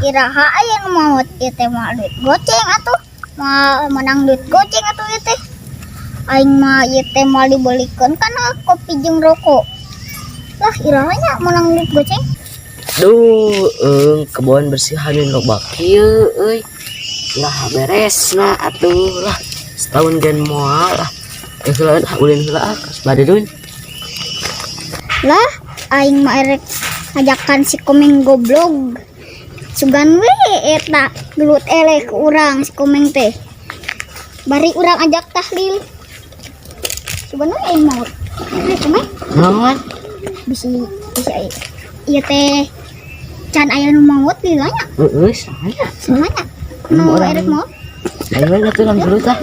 Iraha aya nu maot ieu teh moal duit goceng atuh. Moal menang duit goceng atuh ieu teh. Aing mah ieu teh moal dibelikeun kana kopi jeung rokok. Lah, iraha nya menang duit goceng? Duh, kebon bersihan loba kieu euy. Lah, beresna atuh lah. Setahun gen moal lah. Eh, heula lah, ulin heula ah, kas bade deui. Lah, aing mah erek ngajakan si Komeng goblok. Sugan we eta gelut eleh ku urang si Komeng teh. Bari urang ajak tahlil. Sugan we aing maot. Eh, Komeng, Naon? Bisi bisi ieu teh can aya nu maot lila nya. Heeh, saya. Semuanya. Nu Urang. Erek maot. Ayo we atuh lang gelut ah.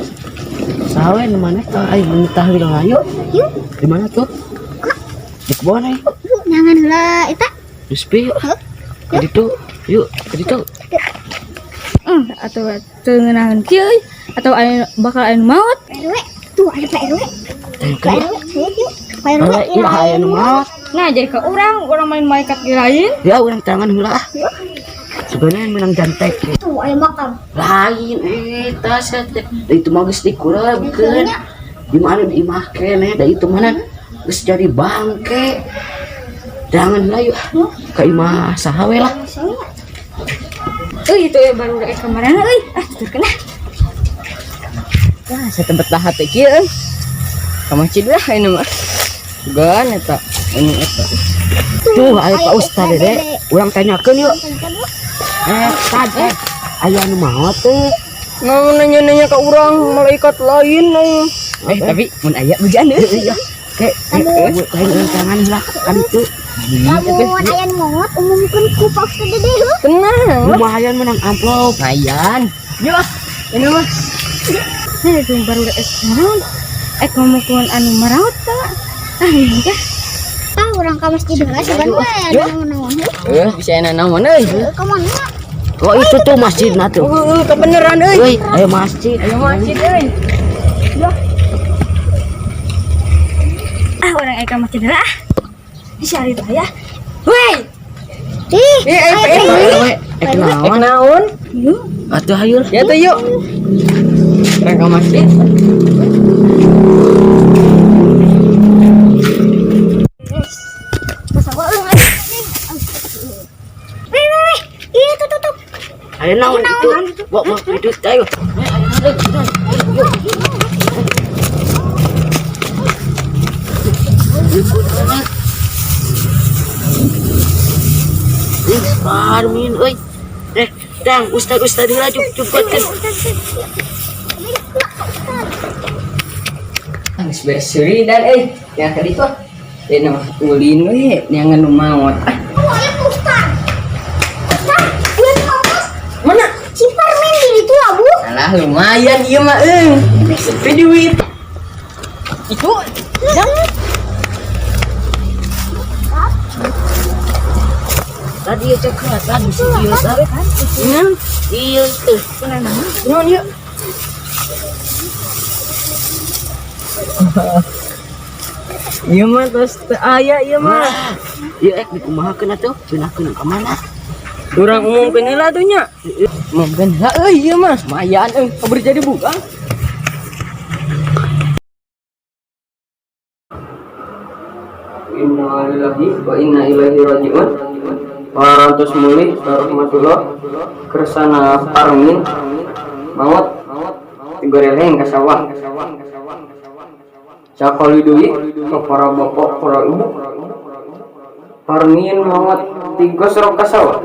Saha we nu maneh tah aing mun tahlil ayo. Yuk, Di mana tuh? Di kebon ayo. Yuk nyangan heula eta. Geus pi yuk. Heuh. Ka ditu. Yuk, ka ditu. Atau teu ngeunaheun kieu euy. Atau aya bakal aya nu maot. Pak RW, tuh ada Pak RW. Ayo Pak ka RW, ayo yuk. Pak RW, Heeh, iraha aya nu maot. Nah, jadi ke urang, urang main malaikat ge lain. Ya urang tangan heula ah. Sebenarnya menang jantek. Tuh aya makam. Lain eta sia teh. Da itu mah geus dikurebkeun. Di mana di imah keneh da itu mana geus jadi bangke. Jangan lah yuk ka imah saha we lah. Euy, itu ya baru rek kamarana euy. Ah, tuturkeun ah. Wah, saya tempat lah hati kieu euy. Ka masjid lah ini mah. Sugan eta, ini eta. Tuh aya Pak Ustad Dede. Urang tanyakeun yuk. Eh, Tad, eh, aya nu maot teh? Nah, nanya-nanya ke urang malaikat lain euy. Eh, tapi mun aya bejaan euy. Iya. Ke, lain tangan lah kan itu. Lamun aya nu maot umumkeun ku Pak Ustad Dede heuh. Tenang. Lumayan menang amplop. Lumayan. Yuk, ah, ini mah. Nah, itu baru rek naon? Ek ngomongkeun anu maraot tah. Ah, ini teh. Ah, urang ka masjid heula sugan we aya naon-naon heuh. Eh, bisa enak naon euy. Heuh, ka mana? Oh, itu tuh masjidna tuh. Heeh, kebeneran euy. Euy, ayo masjid. Ayo masjid euy. Ah, urang ek ka masjid heula ah. Bisa ari tah ya. Weh, Ih, Eh, eh, aya eh, Pak RW. Eh, Eh, naon? naon? yuk. Atuh hayu lah. Ya tuh yuk. Urang ke masjid. Weh, weh, weh. Ih, tuh, tuh, tuh. Ayo naon itu? Bawa bawa itu ayo. Ayo. Ih, Parmin euy. Eh, dang ustad ustad heula jupatkeun. Geus beres dan euy. Yang tadi tuh. Dia nama ulin we, yang nu maot. Ah, Oh, aya Pak Ustad. Ustad, aya nu maot. Mana? Si Parmin di ditu lah, Bu. Alah, lumayan ieu mah euy. Sepi duit. Itu jangan. Tadi ya cek tadi si ieu tah. Naon? Ieu teh. Naon ieu? Ieu mah tos teu aya ieu mah. Ieu ek dikumahakeun atuh? Pindahkeun ka mana? Urang umumkeun heula tuh nya. Umumkeun heula euy ieu mah. Lumayan euy, kabur jadi buka. Innalillahi wa inna ilaihi rajiun. Parantos mulih rahmatullah kersana Parmin maot digoreleng ka sawah. Cakoli deui ka para bapak para ibu. Parmin maot digosrok ka sawah.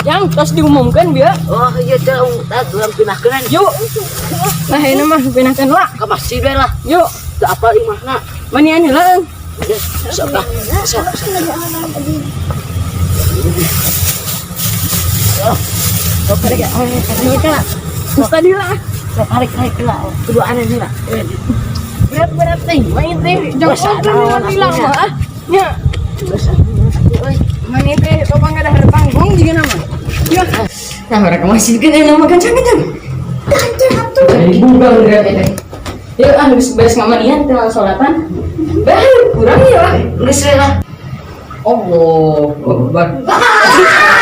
Yang tos diumumkan biar. Oh iya teh, tah urang pindahkeun. Yuk. Nah, ini mah pindahkeun lah. Ka masjid we lah. Yuk. Teu apal imahna. Manian heula euy. Sok ah. Sok. Sok tarik ya. Ustad heula. Sok tarik tarik heula. Kudu aneh heula. Berat-berat teh, main teh. Dosa Jangan naon bilang atuh nya. mah. Ah. Nya, Dosa euy. main teh topang ada panggung juga nama. Ya. Nah, mereka masih kan yang nama gancang-gancang. Gancang atuh. Dari buka berat teh. Yuk, ah geus beres ngamanian teh salatan. Baru kurang ya. Geus we lah. Allahu Akbar.